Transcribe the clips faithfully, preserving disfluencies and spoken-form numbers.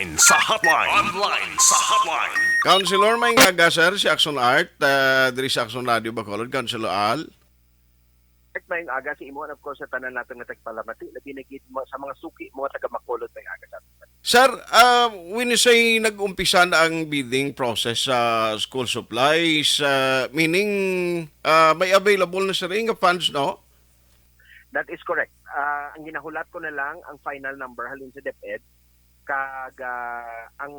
Online sa hotline. Online sa hotline. Councilor, may nga aga, sir, si Action Art, ah, diri sa Action Radio Bacolod, Councilor Al. At may aga sa imo, and of course, sa tanan naton nga tagpalamati, labi na gid mo, sa mga suki, mga taga Bacolod, may aga sa aton. Sir, ah, when you say nag-umpisa na ang bidding process sa school supplies, ah, meaning, ah, may available na, sir, nga funds, no? That is correct. Ah, ang ginahulat ko na lang, ang final number halin sa DepEd, kag, ah, ang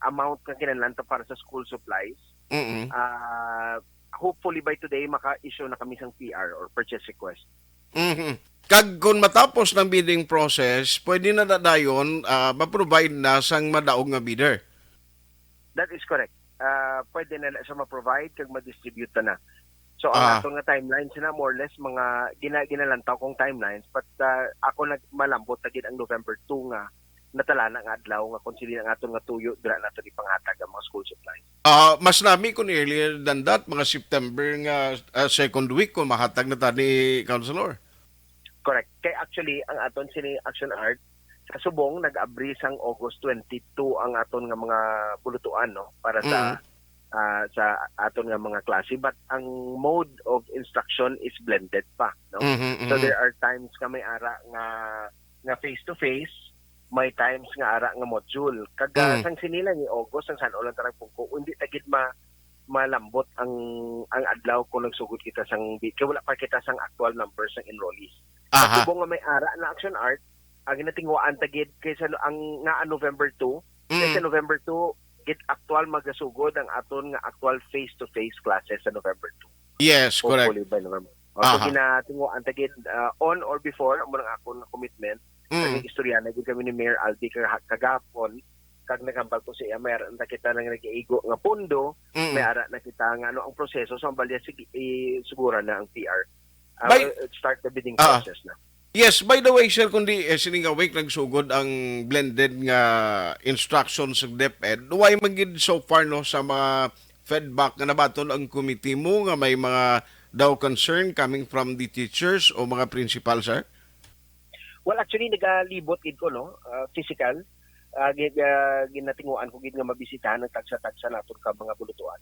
amount nga kinahanglan ta para sa school supplies. Mm-mm. Ah, hopefully by today, maka-issue na kami sang P R or purchase request. Mhm. Kag kung matapos ng bidding process, pwede na na dayon, ah, ma-provide na sang madaog nga bidder. That is correct. Ah, pwede na na siya ma-provide kag ma-distribute na. So, ang Ah. aton nga timelines na, more or less, mga gina-, ginalantaw kong timelines, but, ah, ako nag-, malambot na gid ang November two nga natalana nga adlaw nga kung sino ang aton nga tuyo, dira nato ipanghatag ang mga school supplies. Ah, mas nami kung earlier than that, mga September nga, ah, second week kung mahatag na ta ni, Councilor. Correct. Kay actually, ang aton sini Action Art, sa subong, nag-abri sang August twenty-two ang aton nga mga bulutuan, no? Para sa, Mm. ah, sa aton nga mga klase. But ang mode of instruction is blended pa, no? Mhm, So, mhm. there are times nga may ara nga, nga face-to-face, may times nga ara nga module. Kag, ah, Mm. sang sini lang ni August, ang san-o lang tarang pungko, hindi ta gid ma-, malambot ang, ang adlaw kung nagsugod kita sang bi-, kay wala pa kita sang actual numbers sang enrollees. Sa Aha. Subong nga may ara na Action Art, ang ginatinguhaan ta gid kay sa lo-, ang nga ang November two, kay Mm. sa November two, gid actual magasugod ang aton nga actual face-to-face classes sa November two. Yes, correct. Hopefully by November. O, so Aha. ginatinguhaan ta gid, ah, on or before, amo ang akon nga commitment. Mm. Nag-istorya na gid kami ni Mayor Albi kaga-, kagapon, kag naghambal ko sa iya, may ara na kita nang nag-iigo nga pondo, Mm. may ara na kita nga ano ang proseso, sa balya, sige, i-, sugura na ang P R. Ah, By well, start the bidding Ah. process na. Yes, by the way, sir, kundi, eh, sining nga week nagsugod ang blended nga instructions sa DepEd. Why man gid so far, no, sa mga feedback nga nabaton ang committee mo nga may mga daw concern coming from the teachers o mga principal, sir? Well, actually, nagalibot gid ko, no, ah, physical. Ah, gi-, ah, ginatinguan ko gid nga mabisitahan ang tagsa-tagsa naton ka mga bulutuan.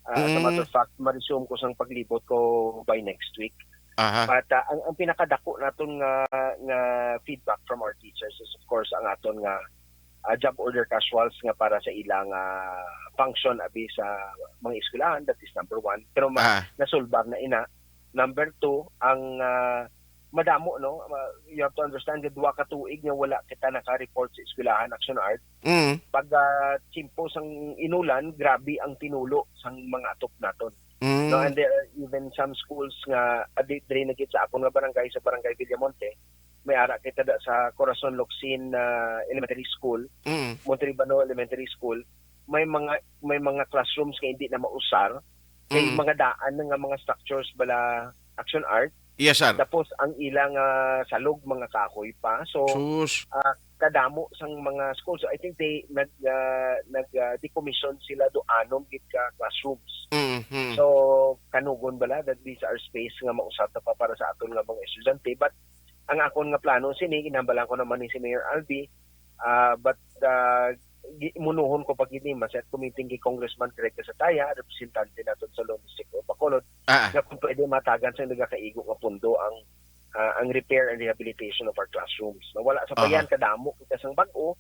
Ah, as a matter Mm. of fact, ma-resume ko sang paglibot ko by next week. Aha. But, ah, ang, ang pinakadako naton nga, nga feedback from our teachers is, of course, ang aton nga, ah, job order casuals nga para sa ilang, ah, function abi sa mga eskwelahan, that is number one. Pero ma-, Ah. nasulbar na ina. Number two, ang, ah, madamo, no? Ma-, you have to understand nga duha ka tuig nga wala kita naka-report sa eskwelahan, Action Art. Mm. Pag, ah, tiyempo sang inulan, grabe ang tinulo sang mga atop naton. Mm. No, and there are even some schools nga, ah, di-, diri na gid sa akon nga barangay, sa Barangay Villamonte, may ara kita da sa Corazon Locsin, ah, Elementary School, Mm. Monteribano Elementary School, may mga, may mga classrooms nga hindi na mausar, kay Mm. mga daan na nga mga structures bala, Action Art. Yes, sir. Tapos ang ilang, ah, salog, mga kahoy pa. So, Sus. ah, kadamo sang mga schools. So, I think they nag, ah, nag, ah, decommission sila do anom gid ka classrooms. Mm, mm. So, kanugon bala that these are space nga mausar ta pa para sa aton nga mga estudyante. But ang akon nga plano sini, ginhambalan ko naman ni si Mayor Albi, ah, but, ah, gi-, munuhon ko pa gid ni, ma-set ko meeting kay Congressman Greg Casataya, representante naton sa Lone District of Bacolod, Ah. nga kung pwede matagan sa nagakaigo nga pundo ang, ah, ang repair and rehabilitation of our classrooms. Na wala sa Aha. payan kadamo kita sang bag-o,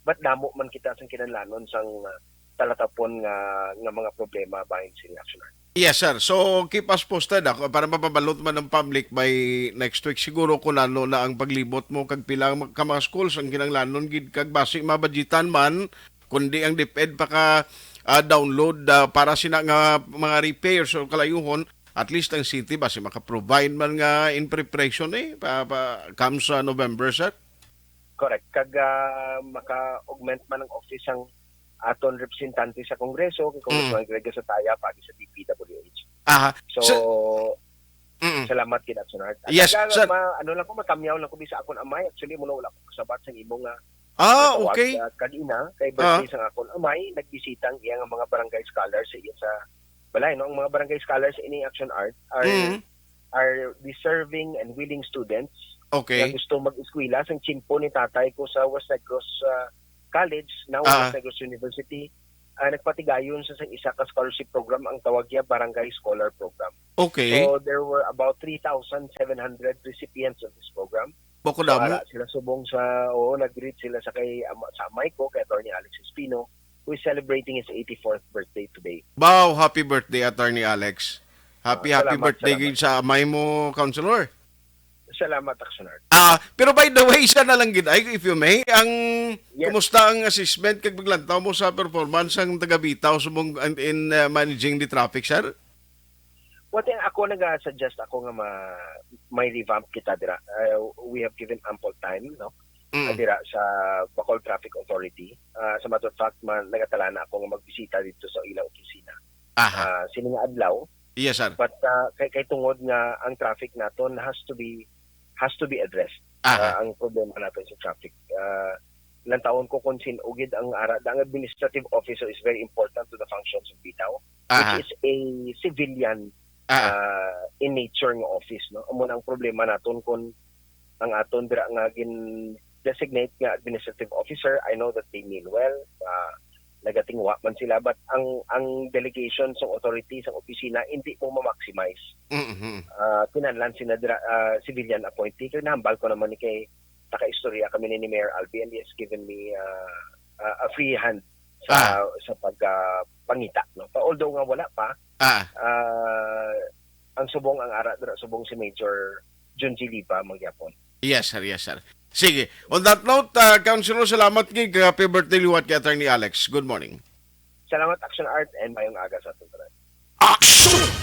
but damo man kita sang kinahanglanon sang, ah, talatapon nga, nga mga problema bahin sa Action Art. Yes, sir. So, keep us posted, ah, para mapabalot man ang public by next week. Siguro kung ano na ang paglibot mo, kag pila ang ka mga schools ang kinahanglanon gid, kag basi mabudgetan man, kundi ang DepEd pa ka, ah, download, ah, para sina nga mga repairs o kalayuhon, at least ang city basi maka-provide man nga in preparation, eh, pa, pa, come sa November, sir? Correct. Kag, ah, maka-augment man ang office sang aton representante sa Kongreso, kay Congressman Mm. Greg Casataya, pati sa D P W H. Aha. So, Sir, mm. salamat gid, Action Art. At Yes, saka, sir. ma-, ano lang ko, matamyaw lang ko, bisa akon amay. Actually, muna wala ko kasabat sa imo nga Ah, natawag, okay. ah, kag ina, kay birthday Ah. sang akon amay, nagbisita ang iya nga mga barangay scholars sa iya sa balay, no? Ang mga barangay scholars ini Action Art are, Mm. are deserving and willing students Okay. nga gusto mag-eskwela. Sang tiyempo ni tatay ko sa West Negros, ah, college, now Ah. Negros University, ah, nagpatigayon sa, sa isa ka scholarship program, ang tawag niya Barangay Scholar Program. Okay. So there were about three thousand seven hundred recipients of this program. Bako So, damo. ara sila subong sa, oo, nag-greet sila sa kay ama, sa amay ko, kay Attorney Alex Espino, who is celebrating his eighty-fourth birthday today. Wow, happy birthday, Attorney Alex. Happy, Ah, happy salamat, birthday salamat. Gid sa amay mo, Councilor. Salamat, Action Art. Ah, pero by the way, siya na lang gid ay, if you may, ang Yes. Kumusta ang assessment kag paglantaw mo sa performance ang taga Bitaw subong and in uh, managing the traffic, sir? What, ako nag-suggest ako nga ma, may revamp kita dira. Uh, we have given ample time, no? Mm. Dira sa Bacol Traffic Authority. Uh, sa matter of fact, ma, nagatala na ako nga magbisita dito sa ilang opisina. Aha. Uh, sini nga adlaw, Yes, sir. But uh, kay kay tungod nga ang traffic naton has to be has to be addressed. Aha. Uh, ang problema naton sa traffic. Uh, lantawon ko kung sin-o gid ang ara, ang administrative officer is very important to the functions of Bitaw, Aha. which is a civilian Ah, uh, in nature nga office, no? Amo na ang problema naton kung ang aton dira nga gin designate nga administrative officer, I know that they mean well. Uh, nagatinguha man sila, but ang ang delegation sa authority sa opisina hindi mo ma-maximize. mhm. Uh, kinahanglan sila dira, uh, civilian appointee. Kaya nahambal ko naman ni kay nakaistorya kami ni, ni Mayor Albi, and he has given me uh, uh, a free hand sa Ah. sa pag uh, pangita, no? Pa, although nga wala pa, Ah, uh, ang subong ang ara dira subong si Major Junji Lipa mangyapon. Yes, sir. Yes, sir. Sige. On that note, uh, Councilor, salamat gid. Happy birthday liwat kay Attorney Alex. Good morning. Salamat, Action Art, and mayong aga sa aton tanan. Action!